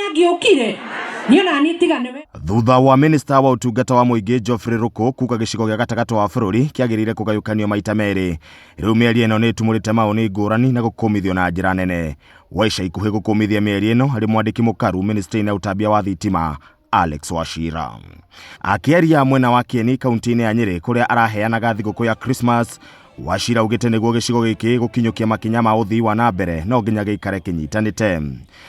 Angĩũkire niĩ ona niĩ tiga nĩwe. Thutha wa minista wa ũtungata wa mũingĩ Geoffrey Ruku kuga gĩcigo gĩa gatagatĩ wa bũrũri kĩagĩrĩire kũgayũkanio maita merĩ, rĩu mĩario ĩno nĩ ĩtumũrĩte mawoni ngũrani na gũkũmithio na njĩra nene. Wa ica ikuhĩ gũkũmithia mĩario ĩno arĩ mwandĩki mũkaru ministry-inĩ ya ũtambia wa thitima Alex Wachira. Akĩaria mwena wa Kieni kaunti-inĩ ya Nyĩrĩ kũrĩa araheanaga thigũkũ ya Christmas, Wachira augĩte nĩguo gĩcigo gĩkĩ gũkinyũkia makinya ma ũthii wa na mbere no nginya gĩikare kĩnyitanĩte.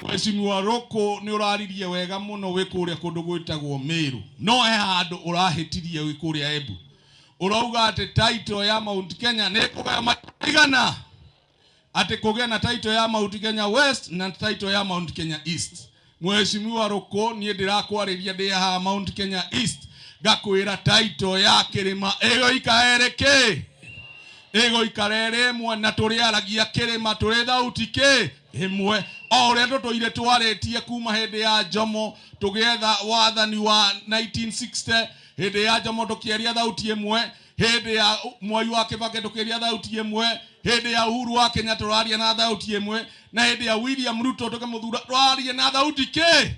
Mheshimiwa Ruku nĩ ũraririe wega mũno wĩ kũrĩa kũndũ gwĩtagwo Meru, no he handũ ũrahĩtirie wĩ kũrĩa Embu. Ũrauga atĩ title ya Mount Kenya nĩ ĩkũgaya maita maigana? Atĩ kũgĩe na title ya Mount Kenya West na title ya Mount Kenya East. Mheshimiwa Ruku, niĩ ndĩrakwarĩria ndĩ haha Mount Kenya East, ngakwĩra title ya kĩrĩma ĩgũikara ĩrĩ kĩ? Ĩgũikara ĩrĩ ĩmwe na tũrĩaragia kĩrĩma tũrĩ thauti kĩ? Ĩmwe. O ũrĩa tũtũire twarĩtie kuma hĩndĩ ya Jomo tũgĩetha wathani wa 1960, hĩndĩ ya Jomo tũkĩaria thauti ĩmwe, hĩndĩ ya Mwai wa Kibaki tũkĩaria thauti ĩmwe, hĩndĩ ya Uhuru wa Kenyatta tũraria na thauti ĩmwe, na hĩndĩ ya William Ruto tũkĩmũthura tũraria na thauti kĩ?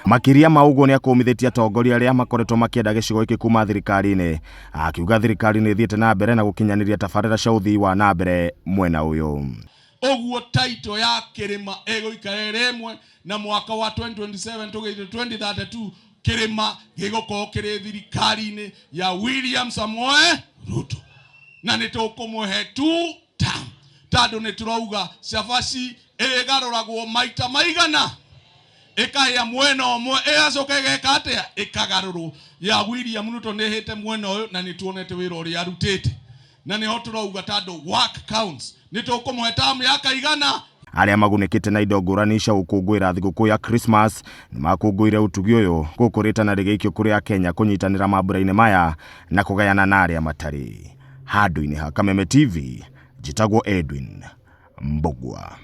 Makĩria ma ũguo nĩ akũmithĩtie atongoria arĩa makoretwo makĩenda gĩcigo gĩkĩ kuma thirikari-inĩ, akiuga thirikari nĩ ĩthiĩte na mbere na gũkinyanĩria tabarĩra cia ũthii wa na mbere mwena ũyũ. Ũguo title ya kĩrĩma ĩgũikara ĩrĩ ĩmwe, na mwaka wa 2027 tũgĩthiĩ 2032 kĩrĩma gĩgũkorwo kĩrĩ thirikari-inĩ ya William Samoei Ruto, na nĩ tũkũmũhe two term tondũ nĩ tũrauga cabaci ĩgarũragwo maita maigana, ĩkahĩa mwena ũmwe ĩgacoka ĩgeka atĩa, ĩkagarũrwo. Ya William Ruto nĩ ĩhĩte mwena ũyũ na nĩ tuonete wĩra ũrĩa arutĩte, na nĩho tũrauga tondũ work counts, nĩ tũkũmũhe term ya kaigana. Arĩa magunĩkĩte na indo ngũrani cia gũkũngũĩra thigũkũ ya Christmas nĩ makũngũĩire ũtugi ũyũ gũkũ rĩtana rĩgĩikio kũrĩ Akenya kũnyitanĩra mambura-inĩ maya na kũgayana na arĩa matarĩ. Handũ-inĩ ha Kameme TV, njĩtagwo Edwin Mbugua.